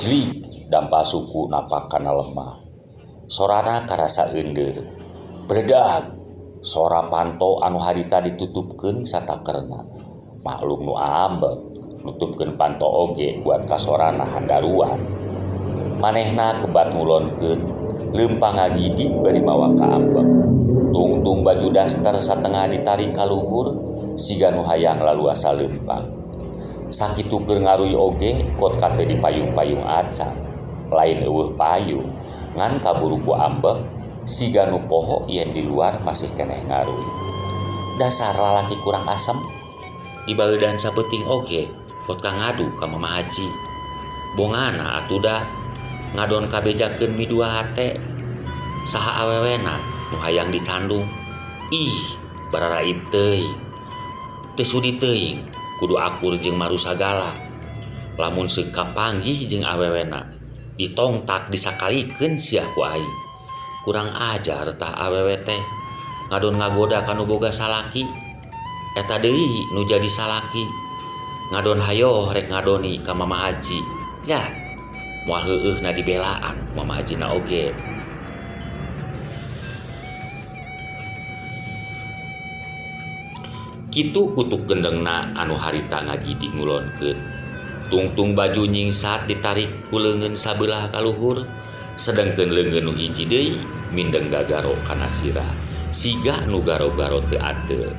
Jlig dampal suku napak kana lemah. Sorana karasa eundeur. Bredag! Sora panto anu harita ditutupkeun satakerna. Maklum nu ambek, nutupkeun panto oge kuat kasorana handaruan. Manehna kebat ngulonkeun, leumpang ngagidig bari mawa kaambek. Tungtung baju daster satengah ditarik ka luhur, siga nu hayang laluasa leumpang. Sakitu keur ngaruy oge kot ka teu dipayung-payung acan. Lain eueuh payung, ngan kaburu ku ambek, siga nu poho yen di luar masih keneh ngaruy. Dasar lalaki kurang asem, dibaeudan sapeuting oge kot ka ngadu ka Mama Haji. Bongana atuh da ngadon kabejakeun midua hate. Saha awewena nu hayang dicandung. Ih, bararait teuing. Teu sudi teuing kudu akur jeung maru sagala. Lamun seuk kapanggih jeung awewena, ditongtak disakalikeun siah ku aing. Kurang ajar tah awewe teh ngadon ngagoda ka nu boga salaki. Eta deui nu jadi salaki. Ngadon hayoh rek ngadoni ka Mama Haji. Yah, moal heueuhna dibelaan ku Mama Hajina oge. Kitu kutuk gendengna anu harita ngagidig ngulonkeun. Tungtung baju nyingsat ditarik ku leungeun sabelah ka luhur, sedengkeun leungeun nu hiji deui mindeng gagaro kana sirah, siga nu garo-garo teu ateul.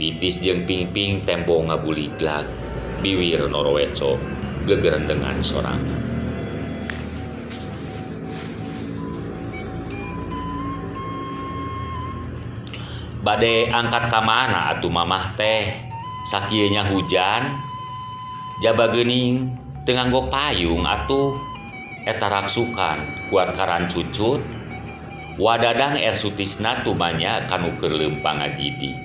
Bitis jeung pingping tembo ngabuliglag, biwir noroweco gegerendengan sorangan. Bade angkat ka mana atuh mamah teh? Sakieu nya hujan, jaba geuning teu nganggo payung atuh. Eta raksukan kuat karan cucut. Wadadang Er Sutisna tumanya kanu keur leumpang ngagidi.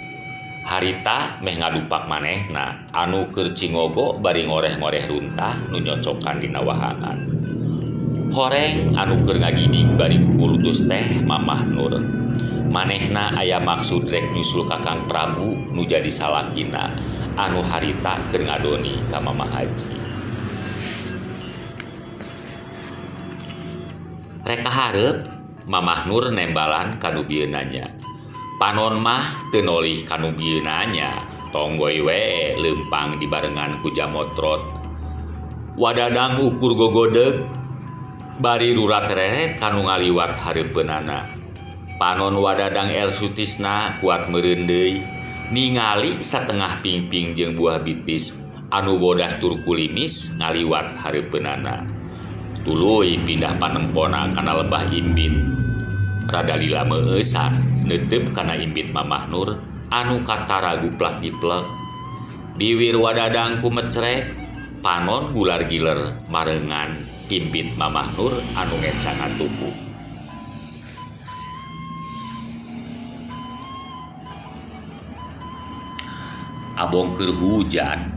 Harita meh ngadupak manehna anu keur cingogo bari ngoreh-ngoreh runtah nu nyocokan dina wahangan. Horeng anu keur ngagidig bari kukulutus teh Mamah Nur. Manehna aya maksud rek nyusul Kakang Prabu nu jadi salakina anu harita keur ngadoni ka Mama Haji. Rek kahareup Mamah Nur nembalan ka nu bieu nanya. Panon mah teu nolih ka nu bieu nanya, tonggoy we leumpang dibarengan ku jamotrot. Wadadang ukur gogodeg bari rurat reret ka nu ngaliwat hareupeunana. Panon wadadang Er Sutisna kuat meureun deui, ningali satengah pingping jeung buah bitis anu bodas tur kulimis ngaliwat hareupeunana. Tuluy pindah panempona kana lebah imbit. Rada lila meueusan neuteup kana imbit Mamah Nur anu katara guplak-giplek. Biwir wadadang kumecrek, panon gular-giler marengan imbit Mamah Nur anu ngeca ngatuku. Abong keur hujan,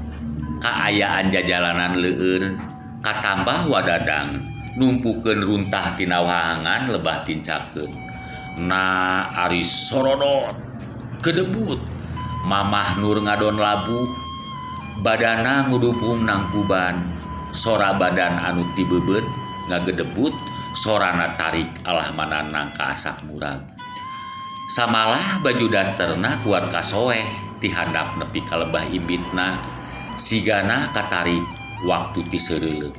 kaayaan jajalanan leueur, katambah wadadang numpukeun runtah tina wahangan lebah tincakeun. Na ari sorodot kedebut, Mamah Nur ngadon labuh, badana ngudupung nangkuban, sora badan anu tibebeut ngagedebut, sorana tarik alah mananang ka asak murag. Samalah baju dasterna kuat kasoeh tihandap nepi ka lebah imbitna, sigana katarik waktu tiseureuleuh.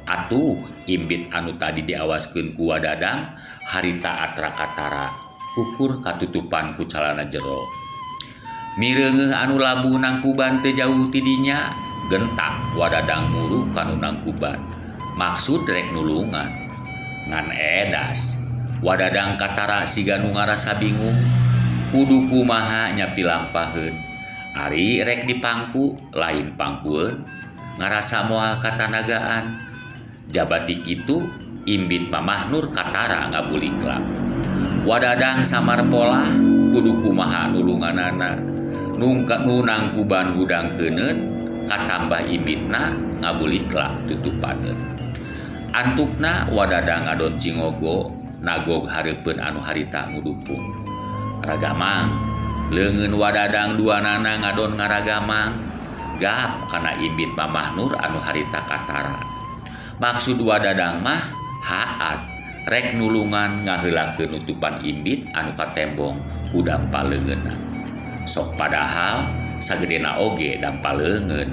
Atuh imbit anu tadi diawaskeun ku wadadang harita atra katara ukur katutupan ku calana jero. Mireungeuh anu labuh nangkuban teu jauh ti dinya, gentak wadadang muru kanu nangkuban. Maksud rek nulungan. Ngan edas, wadadang katara siga nu ngarasa bingung. Kudu kumaha nyapi lampaheun. Ari rek dipangku lain pangkueun, ngarasa moal katanagaan. Jabati kitu imbit Mamah Nur katara ngabuliklak. Wadadang samar polah kudu kumaha nulunganana. Nu nangkuban hudang keuneut katambah imbitna ngabuliklak tutupaneun. Antukna wadadang ngadon cingogo nagog hareupeun anu harita ngudupung. Ragamang leungeun wadadang duanana ngadon ngaragamang gap kana imbit Mamah Nur anu harita katara. Maksud Wa Dadang mah haat rek nulungan ngaheulakeun nutupan imbit anu katembong ku dampa leungeunna. Sok padahal sagedena oge dampa leungeun.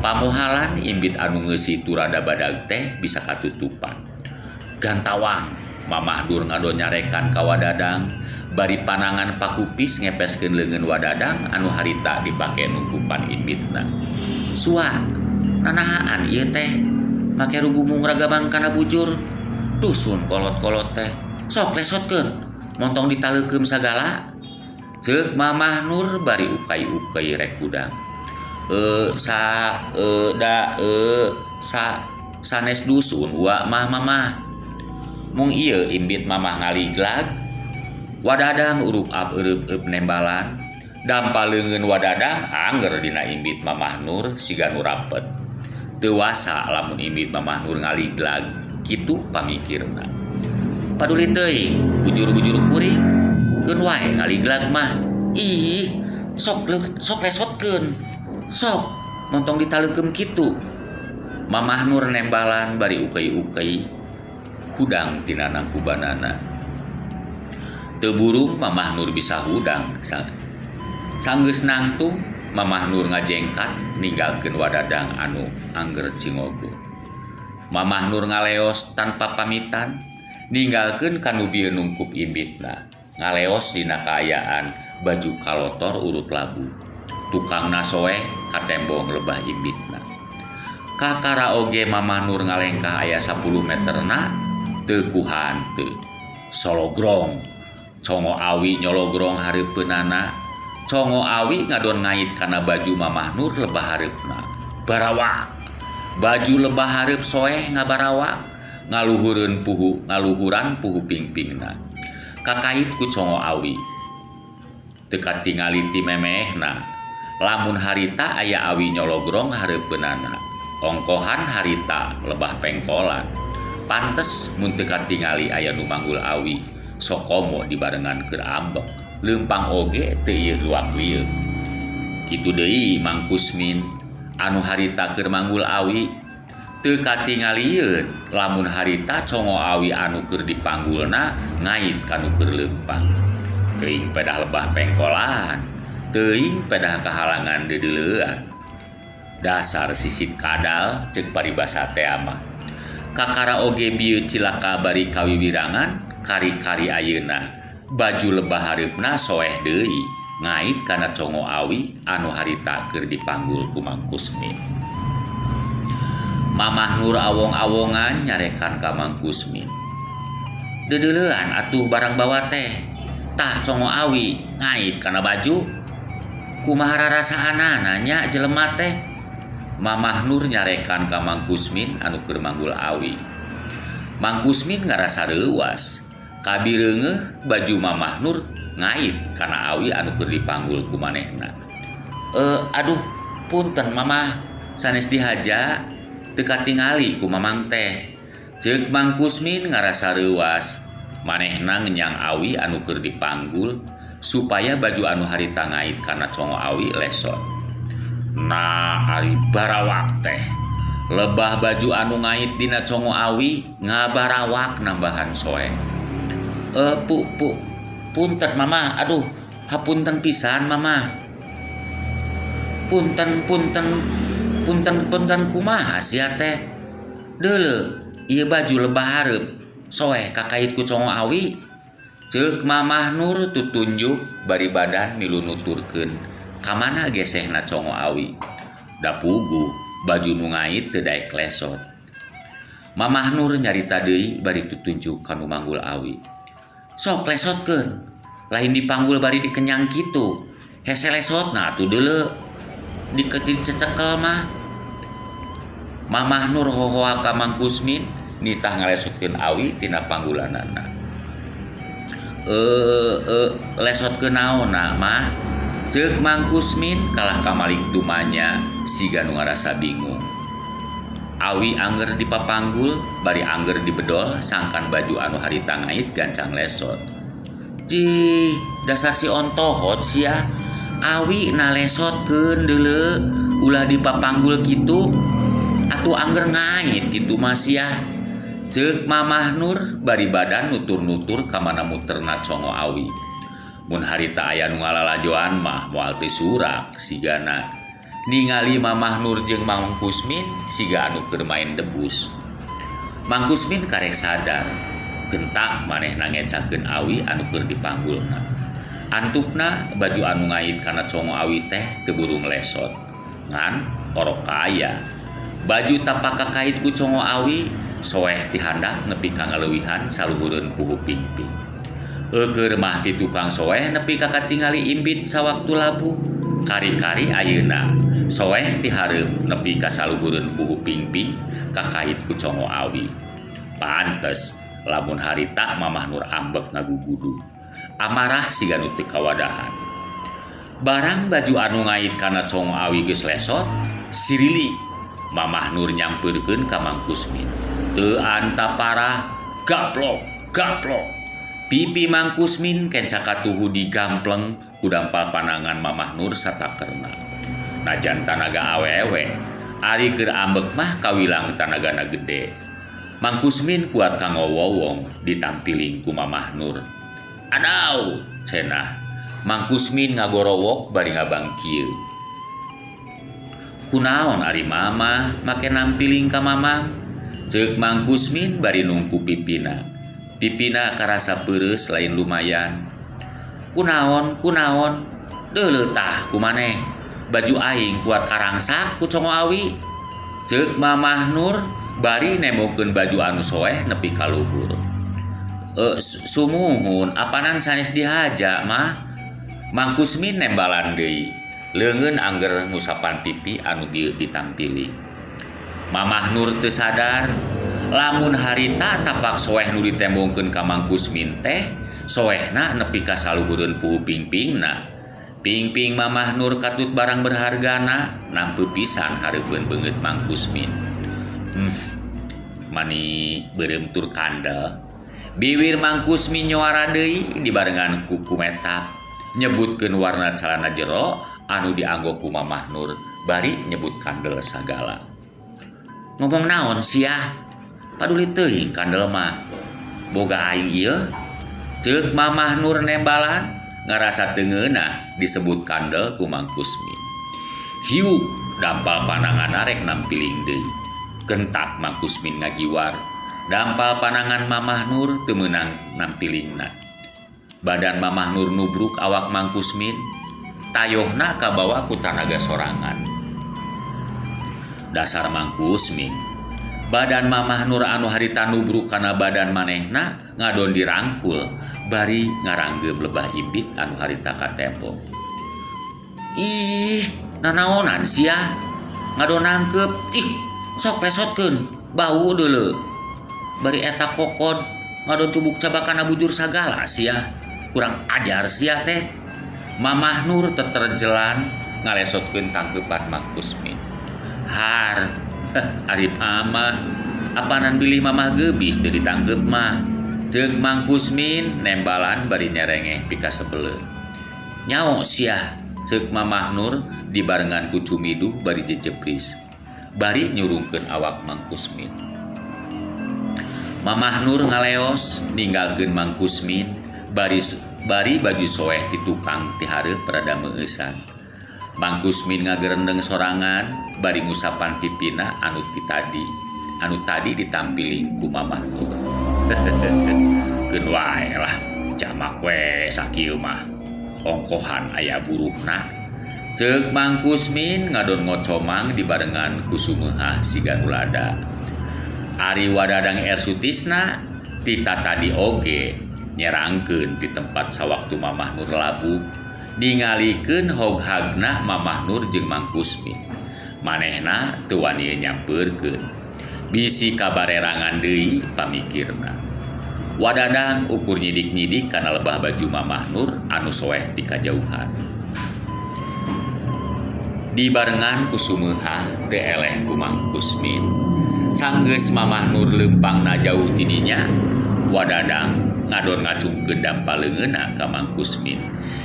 Pamohalan imbit anu ngeusi turada badag teh bisa katutupan. Gantawang Mamah Nur ngadon nyarekan ka Wa Dadang bari panangan pakupis ngepeskeun leungeun Wa Dadang anu harita dipake nungkupan imbitna. Sua, nanahaan ieu teh make rugumung ragamang kana bujur. Dusun kolot-kolot teh. Sok lesotkeun, montong ditaleukeum sagala. Ceuk Mamah Nur bari ukay-ukay rek hudang. E sa e da e sa sanes dusun wa mah mamah. Mung ieu imbit mamah ngaliglag. Wa Dadang urup ap eurup eup nembalan. Dampa leungeun Wa Dadang angger dina imbit Mamah Nur siga nu rapet. Teu wasa lamun imbit Mamah Nur ngaliglag kitu pamikirna. Paduli teuing bujur-bujur kuring keun wae ngaliglag mah. Ih, sok sok lesotkeun. Sok montong ditaleukeum kitu. Mamah Nur nembalan bari ukey-ukey hudang tina nangkubanana. Teu burung Mamah Nur bisa hudang. Sanggeus nangtung Mamah Nur ngajengkat ninggalkeun Wa Dadang anu angger cingogo. Mamah Nur ngaleos tanpa pamitan ninggalkeun kanu bieu nungkup imbitna. Ngaleos dina kaayaan baju kalotor urut labu. Tukangna soeh katembong lebah imbitna. Kakara oge Mamah Nur ngalengkah aya 10 meterna teu kuhanteu. Sologrong congo awi nyologrong hareupeunana. Congo awi ngadon ngait kana baju Mamah Nur lebah hareupna. Barawak. Baju lebah hareup soeh ngabarawak, ngaluhureun puhu, ngaluhuran puhu pingpingna. Kakait ku congo awi. Teu katingali ti memehna. Lamun harita aya awi nyologrong hareupeunana. Ongkohan harita lebah pengkolan. Pantes mun teu katingali aya nu manggul awi, sok komo dibarengan keur ambek. Leumpang oge teu ieu luak lieuk. Kitu deui Mang Kusmin anu harita keur manggul awi teu katingalieun lamun harita congo awi anu keur dipanggulna ngait kanu keur leumpang. Teuing pedah lebah pengkolan, teuing pedah kahalangan deudeulean. Dasar sisit kadal ceuk paribasa teh mah. Kakara oge bieu cilaka bari kawiwirangan kari-kari ayeuna. Baju lebah hareupna soeh deui ngait kana congo awi anu harita keur dipanggul ku Mang Kusmin. Mamah Nur awong-awongan nyarekan ka Mang Kusmin. Deudeulean atuh barang bawa teh. Tah congo awi ngait kana baju. Kumaha rarasaanana nya jelema teh. Mamah Nur nyarekan ka Mang Kusmin anu keur manggul awi. Mang Kusmin ngarasa reuwas. Kabireungeuh baju Mamah Nur ngait kana awi anu keur dipanggul ku manehna. Aduh punten Mamah sanes dihaja teu katingali ku Mamang teh. Ceuk Mang Kusmin ngarasa reuwas. Manehna ngenyang awi anu keur dipanggul supaya baju anu harita ngait kana congo awi lesot. Nah ari barawak teh. Lebah baju anu ngait dina congo awi ngabarawak nambahan soeh. Pu pu punten Mama, aduh hapunten pisan Mama. Punten punten punten punten kumaha sia teh. Deuleu ieu baju lebah hareup soeh kakait ku congo awi. Ceuk Mamah Nur tutunjuk bari badan milu nuturkeun ka mana gesehna congo awi. Da puguh baju nu ngait teu daek lesot. Mamah Nur nyarita deui bari tutunjuk ka nu manggul awi. Sok lesotkeun, lain dipanggul bari dikenyang kitu. Hese lesotna atuh deuleu. Dikececekel mah. Mamah Nur hohoa ka Mang Kusmin nitah ngalesotkeun awi tina panggulanana. Lesotkeun naonna mah? Ceuk Mang Kusmin kalah kamalik tumanya siga nu ngarasa bingung. Awi angger dipapanggul bari angger dibedol sangkan baju anu harita ngait gancang lesot. Jih, dasar si ontohot sia. Awi na lesotkeun deuleu ulah dipapanggul kitu. Atuh angger ngait kitu mah sia. Ceuk Mamah Nur bari badan nutur-nutur ka mana muterna congo awi. Mun harita aya nu ngalalajoan mah moal teu surak sigana. Ningali Mamah Nur jeung Mang Kusmin siga anu keur main debus. Mang Kusmin karek sadar, gentak manehna ngecakeun awi anu keur dipanggulna. Antukna baju anu ngait kana congo awi teh teu burung lesot. Ngan orok kaya. Baju tapak kakait ku congo awi soeh ti handap nepi ka ngaleuwihan saluhureun puhu pingping. Eueur mah ti tukang soeh nepi ka katingali imbit sawaktu labuh. Kari-kari ayeuna soeh ti hareup nepi ka saluhureun puhu pingping kakait ku congo awi. Pantes lamun harita Mamah Nur ambek ngagugudu. Amarah siga nu teu kawadahan. Barang baju anu ngait kana congo awi geus lesot, sirili Mamah Nur nyampeurkeun ka Mang Kusmin. Teu anta parah, gaplok, gaplok. Pipi Mang Kusmin kenca katuhu digampleng ku dampal panangan Mamah Nur satakerna. Najan tanaga awewe, ari keur ambek mah kawilang tanagana gede. Mang Kusmin kuat kangowowong ditampiling ku Mamah Nur. Adaw, cenah. Mang Kusmin ngagorowok bari ngabang kieu. Kunaon ari mamah make nampiling ka mamang? Ceuk Mang Kusmin bari nungku pipina. Pipina karasa peureus lain lumayan. Kunaon, kunaon? Deuleu tah ku maneh. Baju aing kuat karangsak ku congo awi. Ceuk Mamah Nur bari nembokeun baju anu soeh nepi ka luhur. Sumuhun apanan sanes dihaja mah? Mang Kusmin nembalan deui. Leungeun angger ngusapan pipi anu ditampiling. Mamah Nur teu sadar lamun harita tapak soeh nu ditembongkeun ka Mang Kusmin teh soehna nepi ka saluhureun puhu pingpingna. Pingping Mamah Nur katut barang berhargana nampe pisan hareupeun beungeut Mang Kusmin. Mani beureum tur kandel. Biwir Mang Kusmin nyuara deui dibarengan ku kumetap nyebutkeun warna calana jero anu dianggo ku Mamah Nur bari nyebut kandel sagala. Ngomong naon sia? Paduli teuing kandel mah. Boga aing ieu. Ceuk Mamah Nur nembalan ngarasa teu ngeunah disebut kandel ku Mang Kusmin. Hiuk dampal panangan rek nampiling deui. Gentak Mang Kusmin ngagiwar. Dampal panangan Mamah Nur teu meunang nampilingna. Badan Mamah Nur nubruk awak Mang Kusmin, tayohna kabawa ku tanaga sorangan. Dasar Mang Kusmin. Badan Mamah Nur anu harita nubruk kana badan manehna ngadon dirangkul bari ngaranggeum lebah imbit anu harita katembong. Ih, nanaonan sia? Ngadon nangkep. Ih, sok pesotkeun, bau deuleu. Bari eta kokon ngadon cubuk cabakana bujur sagala sia. Kurang ajar sia teh. Mamah Nur teterjelan ngalesotkeun tangkeupan Mang Kusmin. Har, ari mama, apanan bilih mamah geubis teu ditangkeup mah. Ceuk Mang Kusmin nembalan bari nyerengeh pikasebeleun. Nyao sia, ceuk Mamah Nur dibarengan ku cumiduh bari jejepris. Bari nyurungkeun awak Mang Kusmin. Mamah Nur ngaleos ninggalkeun Mang Kusmin bari baju soeh ti tukang ti hareup rada meungeusan. Mang Kusmin ngagerendeng sorangan bari ngusapan pipina anu tadi ditampiling ku Mamah Nur. Keun wae lah, jamak we sakieu mah. Ongkohan aya buruhna. Ceuk Mang Kusmin ngadon ngocomang dibarengan ku sumeuhah siga nu lada. Ari Wadadang R. Sutisna ti tadi oge nyerangkeun ti tempat sawaktu Mamah Nur labuh ningalikeun hoghagna Mamah Nur jeung Mang Kusmin. Manehna teu wani nyampeurkeun. Bisi kabarerangan deui pamikirna. Wadadang ukur nyidik-nyidik kana lebah baju Mamah Nur anu soeh ti kajauhan. Dibarengan ku sumeuhah teu eleh ku Mang Kusmin. Sanggeus Mamah Nur leumpangna jauh ti dinya, Wadadang ngadon ngacungkeun dampal leungeunna ka Mang Kusmin.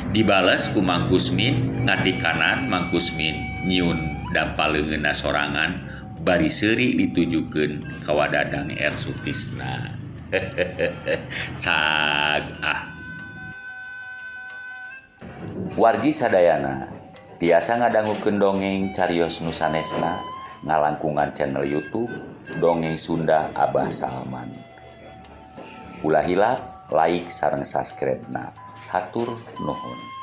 Dibales ku Mang Kusmin ngatikanan Mang Kusmin nyiun dampal leungeunna sorangan Bari seuri ditujukeun ka Wa Dadang R Sutisna. Cag ah. Wargi sadayana tiasa ngadangukeun dongeng carios nu sanesna ngalangkungan channel YouTube Dongeng Sunda Abah Salman. Ulah hilap like sareng subscribe na. Hatur nuhun.